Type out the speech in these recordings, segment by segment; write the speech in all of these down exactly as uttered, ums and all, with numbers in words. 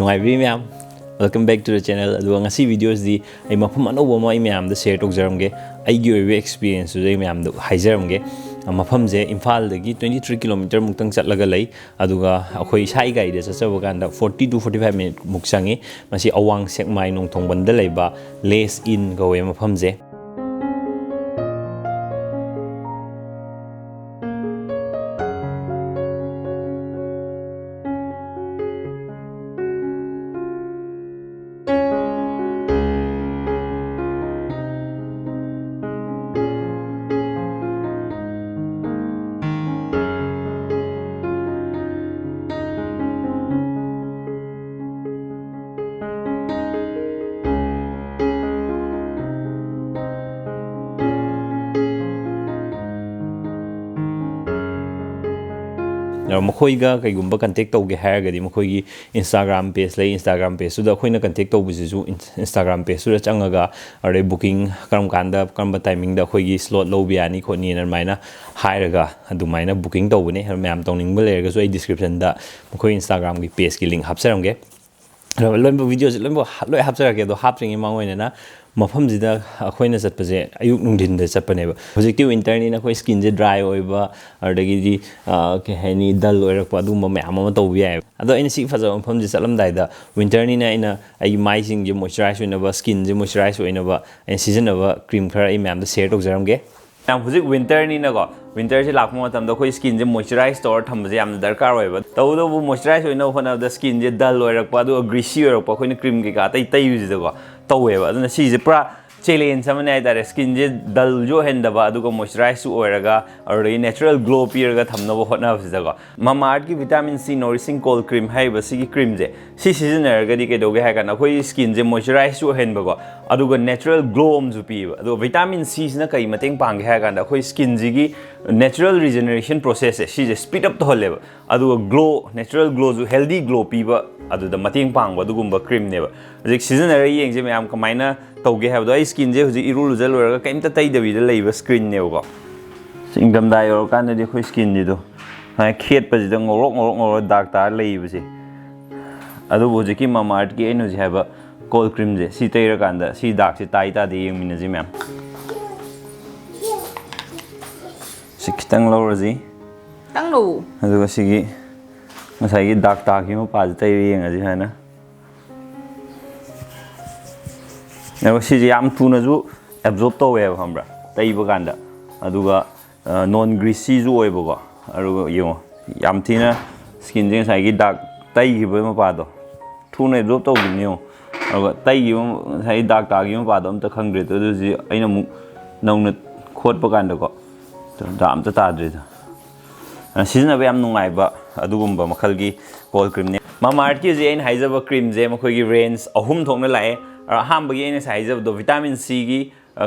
ꯅꯨꯡꯉꯥꯏꯕꯤ ꯃꯌꯥꯝ, welcome back to the channel. ꯑꯗꯨꯒ ꯉꯁꯤ ꯚꯤꯗꯤꯑꯣꯁꯤꯗꯤ ꯑꯩ ꯃꯐꯝ ꯑꯅꯧꯕ ꯑꯃ ꯑꯩ ꯃꯌꯥꯝꯗ ꯁꯤꯌꯔ ꯇꯧꯖꯔꯝꯒꯦ꯫ ꯑꯩꯒꯤ ꯑꯣꯏꯕ ꯑꯦꯛꯁꯄꯤꯔꯤꯌꯦꯟꯁꯇꯨꯁꯨ ꯑꯩ ꯃꯌꯥꯝꯗ ꯍꯥꯏꯖꯔꯝꯒꯦ꯫ ꯃꯐꯝꯁꯦ ꯏꯝꯐꯥꯜꯗꯒꯤ twenty three kilometre ꯃꯨꯛꯇꯪ ꯆꯠꯂꯒ ꯂꯩ꯫ ꯑꯗꯨꯒ ꯑꯩꯈꯣꯏ ꯏꯁꯥꯒꯤ ꯒꯥꯔꯤꯗ ꯆꯠꯆꯕ ꯀꯥꯟꯗ forty to forty five minute ꯃꯨꯛ ꯆꯪꯉꯤ꯫ ꯃꯁꯤ ꯑꯋꯥꯡ ꯁꯦꯛꯃꯥꯏ ꯅꯣꯡꯊꯣꯡꯕꯟꯗ ꯂꯩꯕ ꯂꯦꯁ ꯏꯟ ꯀꯧꯋꯦ ꯃꯐꯝꯁꯦ꯫ ꯑꯗꯣ ꯃꯈꯣꯏꯒ ꯀꯩꯒꯨꯝꯕ ꯀꯟꯇꯦꯛ ꯇꯧꯒꯦ ꯍꯥꯏꯔꯒꯗꯤ ꯃꯈꯣꯏꯒꯤ Instagram page ꯂꯩ꯫ Instagram pageꯇꯨꯗ ꯑꯩꯈꯣꯏꯅ ꯀꯟꯇꯦꯛ ꯇꯧꯕꯁꯤꯁꯨ Instagram pageꯇꯨꯗ ꯆꯪꯉꯒ ꯑꯗꯩ ꯕꯨꯀꯤꯡ ꯀꯔꯝ ꯀꯥꯟꯗ ꯀꯔꯝꯕ ꯇꯥꯏꯃꯤꯡꯗ ꯑꯩꯈꯣꯏꯒꯤ ꯁ꯭ꯂꯣꯠ ꯂꯧꯕ ꯌꯥꯅꯤ ꯈꯣꯠꯅꯤꯅ ꯑꯗꯨꯃꯥꯏꯅ ꯍꯥꯏꯔꯒ ꯑꯗꯨꯃꯥꯏꯅ ꯕꯨꯀꯤꯡ ꯇꯧꯕꯅꯦ꯫ ꯑꯗꯣ ꯃꯌꯥꯝ ꯇꯧꯅꯤꯡꯕ ꯂꯩꯔꯒꯁꯨ ꯑꯩ ꯗꯤꯁꯀ꯭ꯔꯤꯞꯁꯟꯗ ꯃꯈꯣꯏ Instagram ꯒꯤ page ꯀꯤ link ꯍꯥꯞꯆꯔꯝꯒꯦ꯫ ꯑꯗꯣ ꯂꯣꯏꯅꯃꯛ ꯚꯤꯗꯤꯑꯣꯁꯦ ꯂꯣꯏꯅꯃꯛ ꯂꯣꯏ ꯍꯥꯞꯆꯔꯛꯀꯦ꯫ ꯑꯗꯣ ꯍꯥꯞꯇ꯭ꯔꯤꯉꯩ ꯃꯃꯥꯡ ꯑꯣꯏꯅꯅ ꯃꯐꯝꯁꯤꯗ ꯑꯩꯈꯣꯏꯅ ꯆꯠꯄꯁꯦ ꯑꯌꯨꯛ ꯅꯨꯡꯊꯤꯟꯗ ꯆꯠꯄꯅꯦꯕ꯫ ꯍꯧꯖꯤꯛꯇꯤ ꯋꯤꯟꯇꯔꯅꯤꯅ ꯑꯩꯈꯣꯏ ꯁ꯭ꯀꯤꯟꯁꯦ ꯗ꯭ꯔꯥꯏ ꯑꯣꯏꯕ, ꯑꯗꯒꯤꯗꯤ ꯑ, ꯀꯩ ꯍꯥꯏꯅꯤ, ꯗꯜ ꯑꯣꯏꯔꯛꯄ, ꯑꯗꯨꯒꯨꯝꯕ ꯃꯌꯥꯝ ꯑꯃ ꯇꯧꯕ ꯌꯥꯏꯑꯕ꯫ ꯑꯗꯣ ꯑꯩꯅ ꯁꯤ ꯐꯖꯕ ꯃꯐꯝꯁꯦ ꯆꯠꯂꯝꯗꯥꯏꯗ, ꯋꯤꯟꯇꯔꯅꯤꯅ ꯑꯩꯅ ꯑꯩꯒꯤ ꯃꯥꯏꯁꯤꯡꯁꯦ ꯃꯣꯏꯆꯔꯥꯏꯁ ꯑꯣꯏꯅꯕ, ꯁ꯭ꯀꯤꯟꯁꯦ ꯃꯣꯏꯆꯔꯥꯏꯁ ꯑꯣꯏꯅꯕ ꯑꯩꯅ ꯁꯤꯖꯤꯟꯅꯕ ꯀ꯭ꯔꯤꯝ ꯈꯔ ꯑꯩ ꯃꯌꯥꯝꯗ ꯁꯤꯌꯔ ꯇꯧꯖꯔꯝꯒꯦ꯫ ꯃꯌꯥꯝ, ꯍꯧꯖꯤꯛ ꯋꯤꯟꯇꯔꯅꯤꯅꯀꯣ, ꯋꯤꯟꯇꯔꯁꯦ ꯂꯥꯛꯄ ꯃꯇꯝꯗ ꯑꯩꯈꯣꯏ ꯁ꯭ꯀꯤꯟꯁꯦ ꯃꯣꯏꯆꯔꯥꯏꯁ ꯇꯧꯔ ꯊꯝꯕꯁꯦ ꯌꯥꯝꯅ ꯗꯔꯀꯥꯔ ꯑꯣꯏꯌꯦꯕ꯫ ꯇꯧꯕꯇꯕꯨ ꯃꯣꯏꯆꯔꯥꯏꯁ ꯑꯣꯏꯅꯕ ꯍꯣꯠꯅꯕꯗ ꯁ꯭ꯀꯤꯟꯁꯦ ꯗꯜ ꯑꯣꯏꯔꯛꯄ, ꯑꯗꯨꯒ ꯒ꯭ꯔꯤꯁꯤ ꯑꯣꯏꯔꯛꯄ, ꯑꯩꯈꯣꯏꯅ ꯀ꯭ꯔꯤꯝ ꯀꯩꯀꯥ ꯑꯇꯩ ꯇꯩꯕꯁꯤꯗꯀꯣ ꯇꯧꯋꯦꯕ꯫ ꯑꯗꯨꯅ ꯁꯤꯁꯦ ꯄꯨꯔꯥ ꯆꯦꯂꯦꯟꯖ ꯑꯃꯅꯦ ꯍꯥꯏꯇꯥꯔꯦ꯫ ꯁ꯭ꯀꯤꯟꯁꯦ ꯗꯜꯁꯨ ꯑꯣꯏꯍꯟꯗꯕ, ꯑꯗꯨꯒ ꯃꯣꯏꯆꯔꯥꯏꯁꯁꯨ ꯑꯣꯏꯔꯒ, ꯑꯗꯨꯗꯒꯤ natural glow ꯄꯤꯔꯒ ꯊꯝꯅꯕ ꯍꯣꯠꯅꯕꯁꯤꯗꯀꯣ꯫ Mamaearth ꯀꯤ Vitamin C Nourishing Cold Cream ꯍꯥꯏꯔꯤꯕ ꯁꯤꯒꯤ ꯀ꯭ꯔꯤꯝꯁꯦ, ꯁꯤ ꯁꯤꯖꯤꯟꯅꯔꯒꯗꯤ ꯀꯩꯗꯧꯒꯦ ꯍꯥꯏ ꯀꯥꯟꯗ, ꯑꯩꯈꯣꯏ ꯁ꯭ꯀꯤꯟꯁꯦ ꯃꯣꯏꯆꯔꯥꯏꯁꯁꯨ ꯑꯣꯏꯍꯟꯕꯀꯣ, ꯑꯗꯨꯒ natural glow ꯑꯃꯁꯨ ꯄꯤꯌꯦꯕ꯫ ꯑꯗꯨꯒ vitamin C ꯁꯤꯅ ꯀꯩ ꯃꯇꯦꯡ ꯄꯥꯡꯒꯦ ꯍꯥꯏ ꯀꯥꯟꯗ, ꯑꯩꯈꯣꯏ ꯁ꯭ꯀꯤꯟꯁꯤꯒꯤ natural regeneration process ꯁꯦ, ꯁꯤꯁꯦ speed up ꯇꯧꯍꯜꯂꯦꯕ꯫ ꯑꯗꯨꯒ glow, natural glow ꯁꯨ, healthy glow ꯄꯤꯕ, ꯑꯗꯨꯗ ꯃꯇꯦꯡ ꯄꯥꯡꯕ ꯑꯗꯨꯒꯨꯝꯕ ꯀ꯭ꯔꯤꯝꯅꯦꯕ꯫ ꯍꯧꯖꯤꯛ ꯁꯤꯖꯤꯟꯅꯔꯒ ꯌꯦꯡꯁꯦ ꯃꯌꯥꯝ ꯀꯃꯥꯏꯅ ꯇꯧꯒꯦ ꯍꯥꯏꯕꯗꯣ꯫ ꯑꯩ ꯁ꯭ꯀꯤꯟꯁꯦ ꯍꯧꯖꯤꯛ ꯏꯔꯨ ꯂꯨꯖ ꯂꯣꯏꯔꯒ ꯀꯩꯝꯇ ꯇꯩꯗꯕꯤꯗ ꯂꯩꯕ ꯁ꯭ꯀꯤꯟꯅꯦꯕꯀꯣ꯫ ꯏꯪꯊꯝꯊꯥ ꯌꯧꯔꯀꯥꯟꯗꯗꯤ ꯑꯩꯈꯣꯏ ꯁ꯭ꯀꯤꯟꯁꯤꯗꯣ ꯁꯨꯃꯥꯏꯅ ꯈꯦꯠꯄꯁꯤꯗ ꯉꯧꯔꯣꯛ ꯉꯧꯔꯣꯛ ꯉꯧꯔ ꯗꯥꯛ ꯇꯥꯔ ꯂꯩꯕꯁꯦ, ꯑꯗꯨꯕꯨ ꯍꯧꯖꯤꯛꯀꯤ ꯃꯃꯥ ꯑꯥꯔꯠꯀꯤ ꯑꯩꯅ ꯍꯧꯖꯤꯛ ꯍꯥꯏꯕ ꯀꯣꯜ ꯀ꯭ꯔꯤꯝꯁꯦ, ꯁꯤ ꯇꯩꯔꯀꯥꯟꯗ ꯁꯤ ꯗꯥꯛꯁꯦ ꯇꯥꯏ ꯇꯥꯗꯦ ꯌꯦꯡꯃꯤꯟꯅꯁꯤ ꯃꯌꯥꯝ꯫ ꯁꯤ ꯈꯤꯇꯪ ꯂꯧꯔꯁꯤ꯫ ꯈꯤꯇꯪ ꯂꯧ꯫ ꯑꯗꯨꯒ ꯁꯤꯒꯤ ꯉꯁꯥꯏꯒꯤ ꯗꯥꯛ ꯇꯥꯈꯤꯕ ꯃꯄꯥꯁꯦ ꯇꯩꯔ ꯌꯦꯡꯉꯁꯤ ꯁꯨꯃꯥꯏꯅ꯫ ꯑꯗꯨꯒ ꯁꯤꯁꯦ ꯌꯥꯝ ꯊꯨꯅꯁꯨ ꯑꯦꯕꯖꯣꯔꯕ ꯇꯧꯋꯦꯕ, ꯈꯪꯕ꯭ꯔꯥ, ꯇꯩꯕ ꯀꯥꯟꯗ꯫ ꯑꯗꯨꯒ ꯅꯣꯟ ꯒ꯭ꯔꯤꯁꯤꯁꯨ ꯑꯣꯏꯕꯀꯣ꯫ ꯑꯗꯨꯒ ꯌꯦꯡꯉꯣ, ꯌꯥꯝ ꯊꯤꯅ ꯁ꯭ꯀꯤꯟꯁꯦ ꯉꯁꯥꯏꯒꯤ ꯗꯥꯛ ꯇꯩꯈꯤꯕ ꯃꯄꯥꯗꯣ ꯊꯨꯅ ꯑꯦꯕꯖꯣꯔꯕ ꯇꯧꯈꯤꯕꯅꯤ ꯌꯦꯡꯉꯣ꯫ ꯑꯗꯨꯒ ꯇꯩꯈꯤꯕ, ꯉꯁꯥꯏ ꯗꯥꯛ ꯇꯥꯈꯤꯕ ꯃꯄꯥꯗꯣ ꯑꯝꯇ ꯈꯪꯗ꯭ꯔꯦ꯫ ꯑꯗꯨ ꯍꯧꯖꯤꯛ ꯑꯩꯅ ꯑꯃꯨꯛ ꯅꯧꯅ ꯈꯣꯠꯄ ꯀꯥꯟꯗꯀꯣ, ꯗꯥꯛ ꯑꯝꯇ ꯇꯥꯗ꯭ꯔꯦꯗ꯫ ꯑ, ꯁꯤꯖꯤꯟꯅꯕ ꯌꯥꯝ ꯅꯨꯡꯉꯥꯏꯕ ꯑꯗꯨꯒꯨꯝꯕ ꯃꯈꯜꯒꯤ ꯀꯣꯜ ꯀ꯭ꯔꯤꯝꯅꯤ꯫ ꯃꯃꯥ ꯑꯥꯔꯠꯀꯤ ꯍꯧꯖꯤꯛ ꯑꯩꯅ ꯍꯥꯏꯖꯕ ꯀ꯭ꯔꯤꯝꯁꯦ ꯃꯈꯣꯏꯒꯤ ꯔꯦꯟꯖ ꯑꯍꯨꯝ ꯊꯣꯛꯅ ꯂꯥꯛꯑꯦ꯫ ꯑ, ꯑꯍꯥꯟꯕꯒꯤ ꯑꯩꯅ ꯉꯁꯥꯏ ꯍꯥꯏꯖꯕꯗꯣ ꯚꯤꯇꯥꯃꯤꯟ ꯁꯤꯒꯤ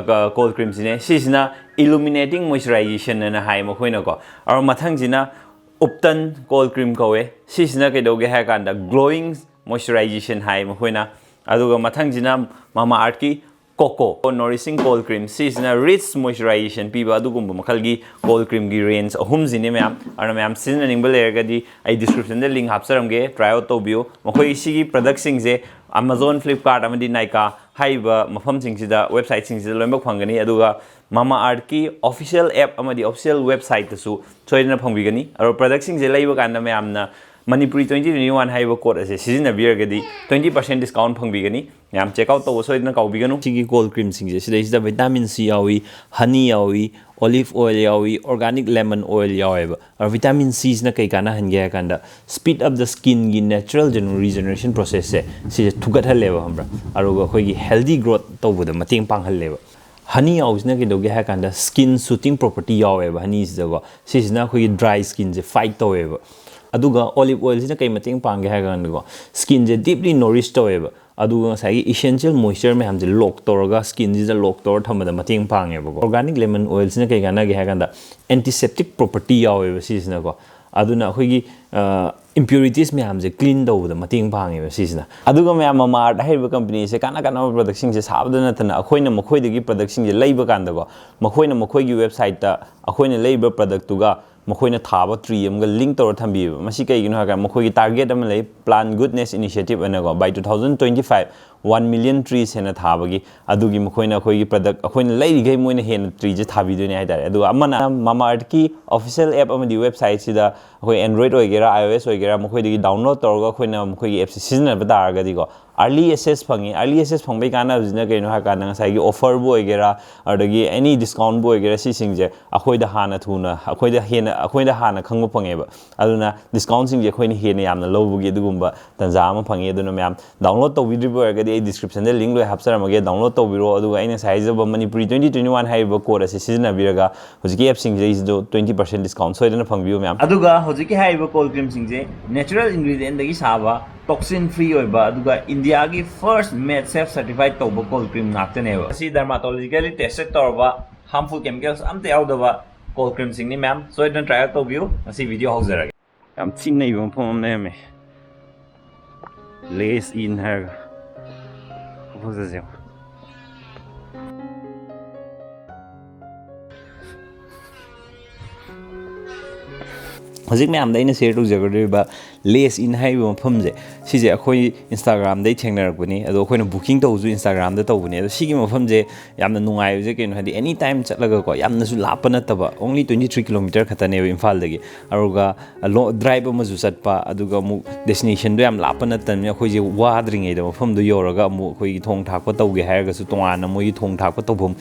ꯀꯣꯜ ꯀ꯭ꯔꯤꯝꯁꯤꯅꯦ꯫ ꯁꯤꯁꯤꯅ ꯏꯂꯨꯃꯤꯅꯦꯇꯤꯡ ꯃꯣꯏꯆꯔꯥꯏꯖꯦꯁꯟ ꯑꯅ ꯍꯥꯏ ꯃꯈꯣꯏꯅꯀꯣ꯫ ꯑꯗꯣ ꯃꯊꯪꯁꯤꯅ ꯎꯞꯇꯟ ꯀꯣꯜ ꯀ꯭ꯔꯤꯝ ꯀꯧꯋꯦ꯫ ꯁꯤꯁꯤꯅ ꯀꯩꯗꯧꯒꯦ ꯍꯥꯏ ꯀꯥꯟꯗ ꯒ꯭ꯂꯣꯋꯤꯡ ꯃꯣꯏꯆꯔꯥꯏꯖꯦꯁꯟ ꯍꯥꯏ ꯃꯈꯣꯏꯅ꯫ ꯑꯗꯨꯒ ꯃꯊꯪꯁꯤꯅ ꯃꯃꯥ ꯑꯥꯔꯠꯀꯤ ꯀꯣꯀꯣ ꯅꯣꯔꯤꯁꯤꯡ ꯀꯣꯜ ꯀ꯭ꯔꯤꯝ꯫ ꯁꯤꯁꯤꯅ ꯔꯤꯆ ꯃꯣꯏꯆꯔꯥꯏꯖꯦꯁꯟ ꯄꯤꯕ ꯑꯗꯨꯒꯨꯝꯕ ꯃꯈꯜꯒꯤ ꯀꯣꯜ ꯀ꯭ꯔꯤꯝꯒꯤ ꯔꯦꯟꯖ ꯑꯍꯨꯝꯁꯤꯅꯦ ꯃꯌꯥꯝ꯫ ꯑꯗꯨꯅ ꯃꯌꯥꯝ ꯁꯤꯖꯤꯟꯅꯅꯤꯡꯕ ꯂꯩꯔꯒꯗꯤ ꯑꯩ ꯗꯤꯁꯀ꯭ꯔꯤꯞꯁꯟꯗ ꯂꯤꯡ ꯍꯥꯞꯆꯔꯝꯒꯦ, ꯇ꯭ꯔꯥꯏ ꯑꯥꯎꯠ ꯇꯧꯕꯤꯌꯨ꯫ ꯃꯈꯣꯏ ꯁꯤꯒꯤ ꯄ꯭ꯔꯗꯛꯁꯤꯡꯁꯦ ꯑꯃꯥꯖꯣꯟ, ꯐ꯭ꯂꯤꯞꯀꯥꯔꯠ ꯑꯃꯗꯤ ꯅꯥꯏꯀꯥ ꯍꯥꯏꯔꯤꯕ ꯃꯐꯝꯁꯤꯡꯁꯤꯗ, ꯋꯦꯕꯁꯥꯏꯠꯁꯤꯡꯁꯤꯗ ꯂꯣꯏꯅꯃꯛ ꯐꯪꯒꯅꯤ꯫ ꯑꯗꯨꯒ ꯃꯃꯥ ꯑꯥꯔꯠꯀꯤ ꯑꯣꯐꯤꯁꯤꯌꯦꯜ ꯑꯦꯞ ꯑꯃꯗꯤ ꯑꯣꯐꯤꯁꯤꯌꯦꯜ ꯋꯦꯕꯁꯥꯏꯠꯇꯁꯨ ꯁꯣꯏꯗꯅ ꯐꯪꯕꯤꯒꯅꯤ꯫ ꯑꯗꯣ ꯄ꯭ꯔꯗꯛꯁꯤꯡꯁꯦ ꯂꯩꯕ ꯀꯥꯟꯗ ꯃꯌꯥꯝꯅ ꯃꯅꯤꯄꯨꯔꯤ ꯇ꯭ꯋꯦꯟꯇꯤ ꯇ꯭ꯋꯦꯟꯇꯤ ꯋꯥꯟ ꯍꯥꯏꯔꯤꯕ ꯀꯣꯗ ꯑꯁꯦ ꯁꯤꯖꯤꯟꯅꯕꯤꯔꯒꯗꯤ ꯇ꯭ꯋꯦꯟꯇꯤ ꯄꯥꯔꯁꯦꯟ ꯗꯤꯁꯀꯥꯎꯟ ꯐꯪꯕꯤꯒꯅꯤ꯫ ꯃꯌꯥꯝ ꯆꯦꯛ ꯑꯥꯎꯠ ꯇꯧꯕ ꯁꯣꯏꯗꯅ ꯀꯥꯎꯕꯤꯒꯅꯨ꯫ ꯁꯤꯒꯤ ꯀꯣꯜ ꯀ꯭ꯔꯤꯝꯁꯤꯡꯁꯦ ꯁꯤꯗꯩꯁꯤꯗ ꯚꯤꯇꯥꯃꯤꯟ ꯁꯤ ꯌꯥꯎꯏ, ꯍꯅꯤ ꯌꯥꯎꯏ, ꯑꯣꯂꯤꯚ ꯑꯣꯏꯜ ꯌꯥꯎꯏ, ꯑꯣꯔꯒꯥꯅꯤꯛ ꯂꯦꯃꯟ ꯑꯣꯏꯜ ꯌꯥꯎꯋꯦꯕ꯫ ꯑꯗꯣ ꯚꯤꯇꯥꯃꯤꯟ ꯁꯤꯁꯤꯅ ꯀꯩ ꯀꯥꯟꯅꯍꯟꯒꯦ ꯍꯥꯏ ꯀꯥꯟꯗ, ꯁ꯭ꯄꯤꯠ ꯑꯞ ꯗ ꯁ꯭ꯀꯤꯟꯒꯤ ꯅꯦꯆꯔꯦꯜ ꯔꯤꯖꯅꯔꯦꯁꯟ ꯄ꯭ꯔꯣꯁꯦꯁꯁꯦ ꯁꯤꯁꯦ ꯊꯨꯒꯠꯍꯜꯂꯦꯕ, ꯈꯪꯕ꯭ꯔꯥ? ꯑꯗꯨꯒ ꯑꯩꯈꯣꯏꯒꯤ ꯍꯦꯜꯗꯤ ꯒ꯭ꯔꯣꯠ ꯇꯧꯕꯗ ꯃꯇꯦꯡ ꯄꯥꯡꯍꯜꯂꯦꯕ꯫ ꯍꯅꯤ ꯌꯥꯎꯕꯁꯤꯅ ꯀꯩꯗꯧꯒꯦ ꯍꯥꯏ ꯀꯥꯟꯗ, ꯁ꯭ꯀꯤꯟ ꯁꯨꯇꯤꯡ ꯄ꯭ꯔꯣꯄꯔꯇꯤ ꯌꯥꯎꯋꯦꯕ ꯍꯅꯤꯁꯤꯗꯀꯣ꯫ ꯁꯤꯁꯤꯅ ꯑꯩꯈꯣꯏꯒꯤ ꯗ꯭ꯔꯥꯏ ꯁ꯭ꯀꯤꯟꯁꯦ ꯐꯥꯏꯠ ꯇꯧꯋꯦꯕ꯫ ꯑꯗꯨꯒ ꯑꯣꯂꯤꯚ ꯑꯣꯏꯜꯁꯤꯅ ꯀꯩ ꯃꯇꯦꯡ ꯄꯥꯡꯒꯦ ꯍꯥꯏ ꯀꯥꯟꯗꯀꯣ, ꯁ꯭ꯀꯤꯟꯁꯦ ꯗꯤꯞꯂꯤ ꯅꯣꯔꯤꯁ ꯇꯧꯋꯦꯕ꯫ ꯑꯗꯨꯒ ꯉꯁꯥꯏꯒꯤ ꯏꯁꯦꯟꯁꯤꯌꯦꯜ ꯃꯣꯏꯆꯔ ꯃꯌꯥꯝꯁꯦ ꯂꯣꯛ ꯇꯧꯔꯒ, ꯁ꯭ꯀꯤꯟꯁꯤꯗ ꯂꯣꯛ ꯇꯧꯔ ꯊꯝꯕꯗ ꯃꯇꯦꯡ ꯄꯥꯡꯉꯦꯕꯀꯣ꯫ ꯑꯣꯔꯒꯥꯅꯤꯛ ꯂꯦꯃꯟ ꯑꯣꯏꯜꯁꯤꯅ ꯀꯩ ꯀꯥꯟꯅꯒꯦ ꯍꯥꯏ ꯀꯥꯟꯗ, ꯑꯦꯟꯇꯤꯁꯦꯞꯇꯤꯛ ꯄ꯭ꯔꯣꯄꯔꯇꯤ ꯌꯥꯎꯋꯦꯕ ꯁꯤꯁꯤꯅꯀꯣ꯫ ꯑꯗꯨꯅ ꯑꯩꯈꯣꯏꯒꯤ, ꯑ, ꯏꯝꯄ꯭ꯌꯨꯔꯤꯇꯤꯁ ꯃꯌꯥꯝꯁꯦ ꯀ꯭ꯂꯤꯟ ꯇꯧꯕꯗ ꯃꯇꯦꯡ ꯄꯥꯡꯉꯦꯕ ꯁꯤꯁꯤꯅ꯫ ꯑꯗꯨꯒ ꯃꯌꯥꯝ, ꯃꯃꯥ ꯑꯥꯔꯠ ꯍꯥꯏꯔꯤꯕ ꯀꯝꯄꯅꯤꯁꯦ ꯀꯥꯟꯅ ꯀꯥꯟꯅꯕ ꯄ꯭ꯔꯗꯛꯁꯤꯡꯁꯦ ꯁꯥꯕꯗ ꯅꯠꯇꯅ, ꯑꯩꯈꯣꯏꯅ ꯃꯈꯣꯏꯗꯒꯤ ꯄ꯭ꯔꯗꯛꯁꯤꯡꯁꯦ ꯂꯩꯕ ꯀꯥꯟꯗꯀꯣ, ꯃꯈꯣꯏꯅ ꯃꯈꯣꯏꯒꯤ ꯋꯦꯕꯁꯥꯏꯠꯇ ꯑꯩꯈꯣꯏꯅ ꯂꯩꯔꯤꯕ ꯄ꯭ꯔꯗꯛꯇꯨꯒ ꯃꯈꯣꯏꯅ ꯊꯥꯕ ꯇ꯭ꯔꯤ ꯑꯃꯒ ꯂꯤꯡ ꯇꯧꯔ ꯊꯝꯕꯤꯌꯦꯕ꯫ ꯃꯁꯤ ꯀꯩꯒꯤꯅꯣ ꯍꯥꯏꯔꯀꯥꯟꯗ ꯃꯈꯣꯏꯒꯤ ꯇꯥꯔꯒꯦꯠ ꯑꯃ ꯂꯩ, Plant Goodness Initiative ꯍꯥꯏꯅꯀꯣ, by two thousand twenty five one million trees ꯍꯦꯟꯅ ꯊꯥꯕꯒꯤ꯫ ꯑꯗꯨꯒꯤ ꯃꯈꯣꯏꯅ ꯑꯩꯈꯣꯏꯒꯤ ꯄ꯭ꯔꯗꯛ ꯑꯩꯈꯣꯏꯅ ꯂꯩꯔꯤꯈꯩ ꯃꯣꯏꯅ ꯍꯦꯟꯅ ꯇ꯭ꯔꯤꯁꯦ ꯊꯥꯕꯤꯗꯣꯏꯅꯦ ꯍꯥꯏꯇꯥꯔꯦ꯫ ꯑꯗꯨꯒ ꯑꯃꯅ Mamaearthꯀꯤ ꯑꯣꯐꯤꯁꯤꯌꯦꯜ ꯑꯦꯞ ꯑꯃꯗꯤ ꯋꯦꯕꯁꯥꯏꯠꯁꯤꯗ ꯑꯩꯈꯣꯏ Android ꯑꯣꯏꯒꯦꯔꯥ, iOS ꯑꯣꯏꯒꯦꯔꯥ, ꯃꯈꯣꯏꯗꯒꯤ ꯗꯥꯎꯟꯂꯣꯗ ꯇꯧꯔꯒ ꯑꯩꯈꯣꯏꯅ ꯃꯈꯣꯏꯒꯤ ꯑꯦꯞꯁꯦ ꯁꯤꯖꯤꯟꯅꯕ ꯇꯥꯔꯒꯗꯤꯀꯣ, early access ꯐꯪꯉꯤ꯫ Early access ꯐꯪꯕꯒꯤ ꯀꯥꯟꯅꯕꯁꯤꯅ ꯀꯩꯅꯣ ꯍꯥꯏꯔꯀꯥꯟꯗ ꯉꯁꯥꯏꯒꯤ ꯑꯣꯐꯔꯕꯨ ꯑꯣꯏꯒꯦꯔꯥ, ꯑꯗꯒꯤ any discountꯕꯨ ꯑꯣꯏꯒꯦꯔꯥ, ꯁꯤꯁꯤꯡꯁꯦ ꯑꯩꯈꯣꯏꯗ ꯍꯥꯟꯅ ꯊꯨꯅ, ꯑꯩꯈꯣꯏꯗ ꯍꯦꯟꯅ, ꯑꯩꯈꯣꯏꯗ ꯍꯥꯟꯅ ꯈꯪꯕ ꯐꯪꯉꯦꯕ꯫ ꯑꯗꯨꯅ ꯗꯤꯁꯀꯥꯎꯟꯁꯤꯡꯁꯦ ꯑꯩꯈꯣꯏꯅ ꯍꯦꯟꯅ ꯌꯥꯝꯅ ꯂꯧꯕꯒꯤ ꯑꯗꯨꯒꯨꯝꯕ ꯇꯥꯟꯖꯥ ꯑꯃ ꯐꯪꯉꯤ꯫ ꯑꯗꯨꯅ ꯃꯌꯥꯝ ꯗꯥꯎꯟꯂꯣꯗ ꯇꯧꯕꯤꯗ꯭ꯔꯤꯕ ꯑꯣꯏꯔꯒꯗꯤ ꯑꯩ ꯗꯤꯁꯀ꯭ꯔꯤꯞꯁꯟꯗ ꯂꯤꯡ ꯂꯣꯏ ꯍꯥꯞꯆꯔꯝꯃꯒꯦ, ꯗꯥꯎꯟꯂꯣꯗ ꯇꯧꯕꯤꯔꯣ꯫ ꯑꯗꯨꯒ ꯑꯩꯅ ꯉꯁꯥꯏ ꯍꯥꯏꯖꯕ ꯃꯅꯤꯄꯨꯔꯤ twenty twenty one ꯍꯥꯏꯔꯤꯕ ꯀꯣꯗ ꯑꯁꯤ ꯁꯤꯖꯤꯟꯅꯕꯤꯔꯒ ꯍꯧꯖꯤꯛꯀꯤ ꯑꯦꯞꯁꯤꯡꯁꯤꯗꯩꯁꯤꯗ twenty percent discount ꯁꯣꯏꯗꯅ ꯐꯪꯕꯤꯌꯨ ꯃꯌꯥꯝ꯫ ꯑꯗꯨꯒ ꯍꯧꯖꯤꯛꯀꯤ ꯍꯥꯏꯔꯤꯕ ꯀꯣꯜ ꯀ꯭ꯔꯤꯝꯁꯤꯡꯁꯦ natural ingredientꯗꯒꯤ ꯁꯥꯕ, toxin free ꯑꯣꯏꯕ, ꯑꯗꯨꯒ ꯏꯟꯗꯤꯌꯥꯒꯤ first MedSafe certified ꯇꯧꯕ ꯀꯣꯜ ꯀ꯭ꯔꯤꯝ ꯉꯥꯛꯇꯅꯦꯕ꯫ ꯑꯁꯤ dermatologically tested ꯇꯧꯔꯕ, harmful chemicals ꯑꯝꯇ ꯌꯥꯎꯗꯕ ꯀꯣꯜ ꯀ꯭ꯔꯤꯝꯁꯤꯡꯅꯤ ꯃꯌꯥꯝ꯫ ꯁꯣꯏꯗꯅ try out ꯇꯧꯕꯤꯌꯨ꯫ ꯉꯁꯤ video ꯍꯧꯖꯔꯒꯦ꯫ ꯌꯥꯝ ꯊꯤ ꯅꯩꯕ ꯃꯐꯝ ꯑꯃ ꯂꯩꯔꯝꯃꯦ, Lace Inn ꯍꯥꯏꯔꯒ꯫ ꯐꯖꯁꯦ꯫ ꯍꯧꯖꯤꯛ ꯃꯌꯥꯝꯗ ꯑꯩꯅ share ꯇꯧꯖꯒꯗꯧꯔꯤꯕ Lace Inn ꯍꯥꯏꯔꯤꯕ ꯃꯐꯝꯁꯦ, ꯁꯤꯁꯦ ꯑꯩꯈꯣꯏ Instagramꯗꯩ ꯊꯦꯡꯅꯔꯛꯄꯅꯤ꯫ ꯑꯗꯣ ꯑꯩꯈꯣꯏꯅ booking ꯇꯧꯕꯁꯨ Instagramꯗ ꯇꯧꯕꯅꯦ꯫ ꯑꯗꯣ ꯁꯤꯒꯤ ꯃꯐꯝꯁꯦ ꯌꯥꯝꯅ ꯅꯨꯡꯉꯥꯏꯕꯁꯦ ꯀꯩꯅꯣ ꯍꯥꯏꯗꯤ, any time ꯆꯠꯂꯒꯀꯣ, ꯌꯥꯝꯅꯁꯨ ꯂꯥꯞꯄ ꯅꯠꯇꯕ, only twenty three kilometer ꯈꯛꯇꯅꯦꯕ ꯏꯝꯐꯥꯜꯗꯒꯤ꯫ ꯑꯗꯨꯒ drive ꯑꯃꯁꯨ ꯆꯠꯄ, ꯑꯗꯨꯒ ꯑꯃꯨꯛ destinationꯗꯣ ꯌꯥꯝ ꯂꯥꯞꯄ ꯅꯠꯇꯕꯅꯤꯅ ꯑꯩꯈꯣꯏꯁꯦ ꯋꯥꯗ꯭ꯔꯤꯉꯩꯗ ꯃꯐꯝꯗꯣ ꯌꯧꯔꯒ ꯑꯃꯨꯛ ꯑꯩꯈꯣꯏꯒꯤ ꯊꯣꯡ ꯊꯥꯛꯄ ꯇꯧꯒꯦ ꯍꯥꯏꯔꯒꯁꯨ ꯇꯣꯉꯥꯟꯅ ꯃꯣꯏꯒꯤ ꯊꯣꯡ ꯊꯥꯛꯄ ꯇꯧꯐꯝ,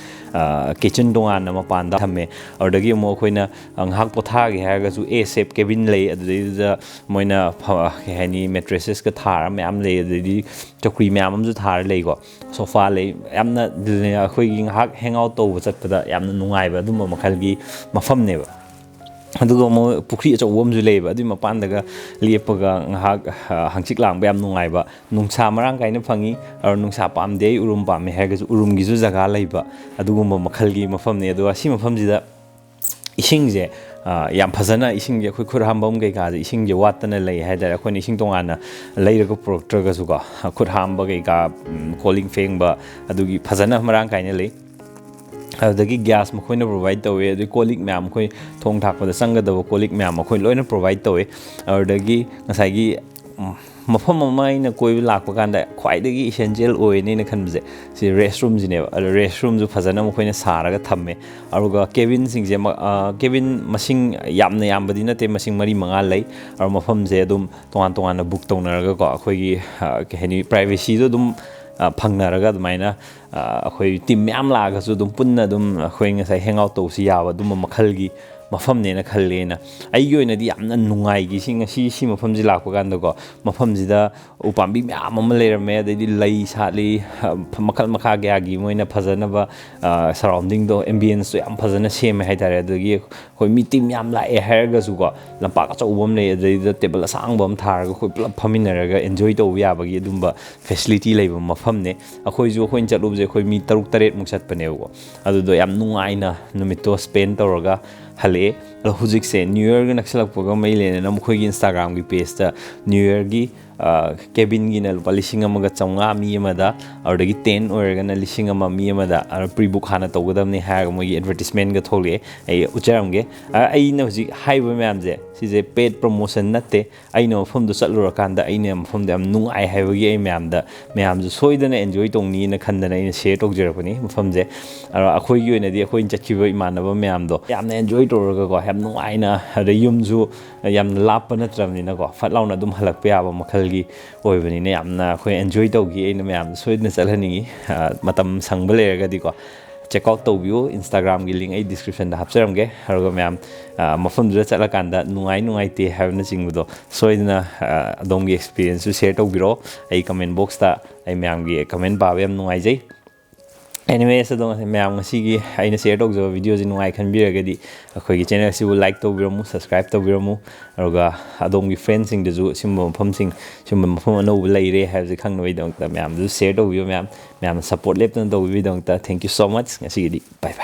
kitchen ꯇꯣꯉꯥꯟꯅ ꯃꯄꯥꯟꯗ ꯊꯝꯃꯦ꯫ ꯑꯗꯨꯗꯒꯤ ꯑꯃꯨꯛ ꯑꯩꯈꯣꯏꯅ ꯉꯥꯏꯍꯥꯛ ꯄꯣꯊꯥꯒꯦ ꯍꯥꯏꯔꯒꯁꯨ A shape cabin ꯂꯩ, ꯑꯗꯨꯗꯩꯗꯨꯗ ꯃꯣꯏꯅ ꯐ-, ꯀꯩ ꯍꯥꯏꯅꯤ, mattresses ꯊꯥꯔ ꯃꯌꯥꯝ ꯂꯩ, ꯑꯗꯩꯗꯤ ꯆꯧꯀ꯭ꯔꯤ ꯃꯌꯥꯝ ꯑꯃꯁꯨ ꯊꯥꯔ ꯂꯩꯀꯣ, sofa ꯂꯩ꯫ ꯌꯥꯝꯅ ꯑꯩꯈꯣꯏꯒꯤ ꯉꯥꯏꯍꯥꯛ hang out ꯇꯧꯕ ꯆꯠꯄꯗ ꯌꯥꯝꯅ ꯅꯨꯡꯉꯥꯏꯕ ꯑꯗꯨꯝꯕ ꯃꯈꯜꯒꯤ ꯃꯐꯝꯅꯦꯕ꯫ ꯑꯗꯨꯒ ꯑꯃꯨꯛ ꯄꯨꯈ꯭ꯔꯤ ꯑꯆꯧꯕ ꯑꯃꯁꯨ ꯂꯩꯌꯦꯕ꯫ ꯑꯗꯨꯒꯤ ꯃꯄꯥꯟꯗꯒ ꯂꯦꯞꯄꯒ ꯉꯥꯏꯍꯥꯛ, ꯑ, ꯍꯪꯆꯤꯠ ꯂꯥꯡꯕ ꯌꯥꯝ ꯅꯨꯡꯉꯥꯏꯕ꯫ ꯅꯨꯡꯁꯥ ꯃꯔꯥꯡ ꯀꯥꯏꯅ ꯐꯪꯉꯤ꯫ ꯑꯗꯣ ꯅꯨꯡꯁꯥ ꯄꯥꯝꯗꯦ, ꯑꯩ ꯎꯔꯨꯝ ꯄꯥꯝꯃꯦ ꯍꯥꯏꯔꯒꯁꯨ ꯎꯔꯨꯝꯒꯤꯁꯨ ꯖꯒꯥ ꯂꯩꯕ ꯑꯗꯨꯒꯨꯝꯕ ꯃꯈꯜꯒꯤ ꯃꯐꯝꯅꯤ꯫ ꯑꯗꯨꯒ ꯁꯤ ꯃꯐꯝꯁꯤꯗ ꯏꯁꯤꯡꯁꯦ, ꯑ, ꯌꯥꯝ ꯐꯖꯅ, ꯏꯁꯤꯡꯁꯦ ꯑꯩꯈꯣꯏ ꯈꯨꯠ ꯍꯥꯝꯐꯝ ꯀꯩꯀꯥꯁꯦ ꯏꯁꯤꯡꯁꯦ ꯋꯥꯠꯇꯅ ꯂꯩ ꯍꯥꯏꯇꯥꯔꯦ꯫ ꯑꯩꯈꯣꯏꯅ ꯏꯁꯤꯡ ꯇꯣꯉꯥꯟꯅ ꯂꯩꯔꯒ ꯄꯨꯔꯛꯇ꯭ꯔꯒꯁꯨꯀꯣ, ꯈꯨꯠ ꯍꯥꯝꯕ ꯀꯩꯀꯥ, ꯎꯝ, ꯀꯣꯜ ꯂꯤꯛ ꯐꯦꯡꯕ, ꯑꯗꯨꯒꯤ ꯐꯖꯅ ꯃꯔꯥꯡ ꯀꯥꯏꯅ ꯂꯩ꯫ ꯑꯗꯨꯗꯒꯤ ꯒ꯭ꯌꯥꯁ ꯃꯈꯣꯏꯅ ꯄ꯭ꯔꯣꯚꯥꯏꯠ ꯇꯧꯋꯦ, ꯑꯗꯨꯗꯒꯤ ꯀꯣꯜ ꯂꯤꯛ ꯃꯌꯥꯝ, ꯑꯩꯈꯣꯏ ꯊꯣꯡ ꯊꯥꯛꯄꯗ ꯆꯪꯒꯗꯕ ꯀꯣꯜ ꯂꯤꯛ ꯃꯌꯥꯝ ꯃꯈꯣꯏ ꯂꯣꯏꯅ ꯄ꯭ꯔꯣꯚꯥꯏꯠ ꯇꯧꯋꯦ꯫ ꯑꯗꯨꯗꯒꯤ ꯉꯁꯥꯏꯒꯤ ꯎꯝ, ꯃꯐꯝ ꯑꯃ ꯑꯩꯅ ꯀꯣꯏꯕ ꯂꯥꯛꯄ ꯀꯥꯟꯗ ꯈ꯭ꯋꯥꯏꯗꯒꯤ ꯏꯁꯦꯟꯁꯤꯌꯦꯜ ꯑꯣꯏꯅꯦꯅ ꯈꯟꯕꯁꯦ ꯁꯤ ꯔꯦꯁ ꯔꯨꯝꯁꯤꯅꯦꯕ꯫ ꯑꯗꯣ ꯔꯦꯁ ꯔꯨꯝꯁꯨ ꯐꯖꯅ ꯃꯈꯣꯏꯅ ꯁꯥꯔꯒ ꯊꯝꯃꯦ꯫ ꯑꯗꯨꯒ ꯀꯦꯕꯤꯟꯁꯤꯡꯁꯦ ꯃ-, ꯑ, ꯀꯦꯕꯤꯟ ꯃꯁꯤꯡ ꯌꯥꯝꯅ ꯌꯥꯝꯕꯗꯤ ꯅꯠꯇꯦ, ꯃꯁꯤꯡ ꯃꯔꯤ ꯃꯉꯥ ꯂꯩ꯫ ꯑꯗꯣ ꯃꯐꯝꯁꯦ ꯑꯗꯨꯝ ꯇꯣꯉꯥꯟ ꯇꯣꯉꯥꯟꯅ ꯕꯨꯛ ꯇꯧꯅꯔꯒꯀꯣ, ꯑꯩꯈꯣꯏꯒꯤ, ꯑ, ꯀꯩ ꯍꯥꯏꯅꯤ, ꯄ꯭ꯔꯥꯏꯚꯦꯁꯤꯗꯣ ꯑꯗꯨꯝ, ꯑ, ꯐꯪꯅꯔꯒ ꯑꯗꯨꯃꯥꯏꯅ, ꯑ, ꯑꯩꯈꯣꯏ ꯇꯤꯝ ꯃꯌꯥꯝ ꯂꯥꯛꯑꯒꯁꯨ ꯑꯗꯨꯝ ꯄꯨꯟꯅ ꯑꯗꯨꯝ ꯑꯩꯈꯣꯏ ꯉꯁꯥꯏ ꯍꯦꯡ ꯑꯥꯎꯠ ꯇꯧꯕꯁꯨ ꯌꯥꯕ ꯑꯗꯨꯝꯕ ꯃꯈꯜꯒꯤ ꯃꯐꯝꯅꯦꯅ ꯈꯜꯂꯦꯅ꯫ ꯑꯩꯒꯤ ꯑꯣꯏꯅꯗꯤ ꯌꯥꯝꯅ ꯅꯨꯡꯉꯥꯏꯈꯤ ꯁꯤ, ꯉꯁꯤ ꯁꯤ ꯃꯐꯝꯁꯤ ꯂꯥꯛꯄ ꯀꯥꯟꯗꯀꯣ꯫ ꯃꯐꯝꯁꯤꯗ ꯎꯄꯥꯝꯕꯤ ꯃꯌꯥꯝ ꯑꯃ ꯂꯩꯔꯝꯃꯦ, ꯑꯗꯩꯗꯤ ꯂꯩ ꯁꯥꯠꯂꯤ, ꯑ, ꯃꯈꯜ ꯃꯈꯥ ꯀꯌꯥꯒꯤ ꯃꯣꯏꯅ ꯐꯖꯅꯕ, ꯑ, ꯁꯔꯥꯎꯟꯗꯤꯡꯗꯣ, ꯑꯦꯝꯕꯤꯌꯦꯟꯁꯇꯣ ꯌꯥꯝ ꯐꯖꯅ ꯁꯦꯝꯃꯦ ꯍꯥꯏꯇꯥꯔꯦ꯫ ꯑꯗꯒꯤ ꯑꯩꯈꯣꯏ ꯃꯤ ꯇꯤꯝ ꯌꯥꯝ ꯂꯥꯛꯑꯦ ꯍꯥꯏꯔꯒꯁꯨꯀꯣ, ꯂꯝꯄꯥꯛ ꯑꯆꯧꯕ ꯑꯃ ꯂꯩ, ꯑꯗꯩꯗꯨꯗ ꯇꯦꯕꯜ ꯑꯁꯥꯡꯕ ꯑꯃ ꯊꯥꯔꯒ ꯑꯩꯈꯣꯏ ꯄꯨꯂꯞ ꯐꯝꯃꯤꯟꯅꯔꯒ ꯑꯦꯟꯖꯣꯏ ꯇꯧꯕ ꯌꯥꯕꯒꯤ ꯑꯗꯨꯝꯕ ꯐꯦꯁꯤꯂꯤꯇꯤ ꯂꯩꯕ ꯃꯐꯝꯅꯦ꯫ ꯑꯩꯈꯣꯏꯁꯨ, ꯑꯩꯈꯣꯏꯅ ꯆꯠꯂꯨꯕꯁꯦ ꯑꯩꯈꯣꯏ ꯃꯤ ꯇꯔꯨꯛ ꯇꯔꯦꯠꯃꯨꯛ ꯆꯠꯄꯅꯦꯕꯀꯣ꯫ ꯑꯗꯨꯗꯣ ꯌꯥꯝ ꯅꯨꯡꯉꯥꯏꯅ ꯅꯨꯃꯤꯠꯇꯣ ꯁ꯭ꯄꯦꯟ ꯇꯧꯔꯒ ꯍꯜꯂꯛꯑꯦ꯫ ꯑꯗꯣ ꯍꯧꯖꯤꯛꯁꯦ ꯅ꯭ꯌꯨ ꯌꯔꯒ ꯅꯛꯁꯜꯂꯛꯄꯒ ꯃꯔꯤ ꯂꯩꯅꯅ ꯃꯈꯣꯏꯒꯤ ꯏꯟꯁꯇꯥꯒ꯭ꯔꯥꯝꯒꯤ ꯄꯦꯖꯇ ꯅ꯭ꯌꯨ ꯌꯔꯒꯤ, ꯑ, ꯀꯦꯕꯤꯟꯒꯤꯅ ꯂꯨꯄꯥ ꯂꯤꯁꯤꯡ ꯑꯃꯒ ꯆꯥꯝꯃꯉꯥ ꯃꯤ ꯑꯃꯗ, ꯑꯗꯨꯗꯒꯤ ꯇꯦꯟ ꯑꯣꯏꯔꯒꯅ ꯂꯤꯁꯤꯡ ꯑꯃ ꯃꯤ ꯑꯃꯗ, ꯑꯗꯣ ꯄ꯭ꯔꯤ ꯕꯨꯛ ꯍꯥꯟꯅ ꯇꯧꯒꯗꯕꯅꯤ ꯍꯥꯏꯔꯒ ꯃꯣꯏꯒꯤ ꯑꯦꯗꯚꯔꯇꯤꯁꯃꯦꯟꯒ ꯊꯣꯛꯂꯛꯑꯦ꯫ ꯑꯩ ꯎꯠꯆꯔꯝꯒꯦ꯫ ꯑ, ꯑꯩꯅ ꯍꯧꯖꯤꯛ ꯍꯥꯏꯔꯤꯕ ꯃꯌꯥꯝꯁꯦ ꯁꯤꯁꯦ ꯄꯦꯠ ꯄ꯭ꯔꯣꯃꯣꯁꯟ ꯅꯠꯇꯦ꯫ ꯑꯩꯅ ꯃꯐꯝꯗꯣ ꯆꯠꯂꯨꯔꯀꯥꯟꯗ ꯑꯩꯅ ꯃꯐꯝꯗꯣ ꯌꯥꯝ ꯅꯨꯡꯉꯥꯏ ꯍꯥꯏꯕꯒꯤ ꯑꯩ ꯃꯌꯥꯝꯗ, ꯃꯌꯥꯝꯁꯨ ꯁꯣꯏꯗꯅ ꯑꯦꯟꯖꯣꯏ ꯇꯧꯅꯤꯅ ꯈꯟꯗꯅ ꯑꯩꯅ ꯁꯤꯌꯔ ꯇꯧꯖꯔꯛꯄꯅꯤ ꯃꯐꯝꯁꯦ꯫ ꯑꯗꯣ ꯑꯩꯈꯣꯏꯒꯤ ꯑꯣꯏꯅꯗꯤ ꯑꯩꯈꯣꯏꯅ ꯆꯠꯈꯤꯕ ꯏꯃꯥꯟꯅꯕ ꯃꯌꯥꯝꯗꯣ ꯌꯥꯝꯅ ꯑꯦꯟꯖꯣꯏ ꯇꯧꯔꯒꯀꯣ, ꯌꯥꯝ ꯅꯨꯡꯉꯥꯏꯅ, ꯑꯗꯩ ꯌꯨꯝꯁꯨ ꯌꯥꯝꯅ ꯂꯥꯞꯄ ꯅꯠꯇ꯭ꯔꯕꯅꯤꯅꯀꯣ, ꯐꯠ ꯂꯥꯎꯅ ꯑꯗꯨꯝ ꯍꯜꯂꯛꯄ ꯌꯥꯕ ꯃꯈꯜꯒꯤ ꯑꯣꯏꯕꯅꯤꯅ ꯌꯥꯝꯅ ꯑꯩꯈꯣꯏ ꯑꯦꯟꯖꯣꯏ ꯇꯧꯈꯤ꯫ ꯑꯩꯅ ꯃꯌꯥꯝꯗ ꯁꯣꯏꯗꯅ ꯆꯠꯍꯟꯅꯤꯡꯉꯤ, ꯑ, ꯃꯇꯝ ꯁꯪꯕ ꯂꯩꯔꯒꯗꯤꯀꯣ꯫ ꯆꯦꯛ ꯑꯥꯎꯠ ꯇꯧꯕꯤꯌꯨ, ꯏꯟꯁꯇꯥꯒ꯭ꯔꯥꯝꯒꯤ ꯂꯤꯡ ꯑꯩ ꯗꯤꯁꯀ꯭ꯔꯤꯞꯁꯟꯗ ꯍꯥꯞꯆꯔꯝꯒꯦ꯫ ꯑꯗꯨꯒ ꯃꯌꯥꯝ, ꯑ, ꯃꯐꯝꯗꯨꯗ ꯆꯠꯂꯀꯥꯟꯗ ꯅꯨꯡꯉꯥꯏ ꯅꯨꯡꯉꯥꯏꯇꯦ ꯍꯥꯏꯕꯅꯆꯤꯡꯕꯗꯣ ꯁꯣꯏꯗꯅ, ꯑ, ꯑꯗꯣꯝꯒꯤ ꯑꯦꯛꯁꯄꯤꯔꯤꯌꯦꯟꯁꯁꯨ ꯁꯤꯌꯔ ꯇꯧꯕꯤꯔꯛꯑꯣ꯫ ꯑꯩ ꯀꯃꯦꯟ ꯕꯣꯛꯁꯇ ꯑꯩ ꯃꯌꯥꯝꯒꯤ ꯀꯃꯦꯟ ꯄꯥꯕ ꯌꯥꯝ ꯅꯨꯡꯉꯥꯏꯖꯩ꯫ ꯑꯦꯅꯤꯋꯦꯁ, ꯑꯗꯣ ꯃꯌꯥꯝ ꯉꯁꯤꯒꯤ ꯑꯩꯅ ꯁꯤꯌꯔ ꯇꯧꯖꯕ ꯚꯤꯗꯤꯑꯣꯁꯤ ꯅꯨꯡꯉꯥꯏ ꯈꯟꯕꯤꯔꯒꯗꯤ ꯑꯩꯈꯣꯏꯒꯤ ꯆꯦꯅꯦꯜꯁꯤꯕꯨ ꯂꯥꯏꯛ ꯇꯧꯕꯤꯔꯝꯃꯨ, ꯁꯕꯁꯀ꯭ꯔꯥꯏꯕ ꯇꯧꯕꯤꯔꯝꯃꯨ꯫ ꯑꯗꯨꯒ ꯑꯗꯣꯝꯒꯤ ꯐ꯭ꯔꯦꯟꯁꯤꯡꯗꯁꯨ ꯁꯤꯒꯨꯝꯕ ꯃꯐꯝꯁꯤꯡ, ꯁꯤꯒꯨꯝꯕ ꯃꯐꯝ ꯑꯅꯧꯕ ꯂꯩꯔꯦ ꯍꯥꯏꯕꯁꯤ ꯈꯪꯅꯕꯒꯤꯗꯃꯛꯇ ꯃꯌꯥꯝꯗꯁꯨ ꯁꯤꯌꯔ ꯇꯧꯕꯤꯌꯨ꯫ ꯃꯌꯥꯝ, ꯃꯌꯥꯝꯅ ꯁꯞꯄꯣꯔꯠ ꯂꯦꯞꯇꯅ ꯇꯧꯕꯤꯕꯒꯤꯗꯃꯛꯇ thank you so much꯫ ꯉꯁꯤꯒꯤꯗꯤ bye bye꯫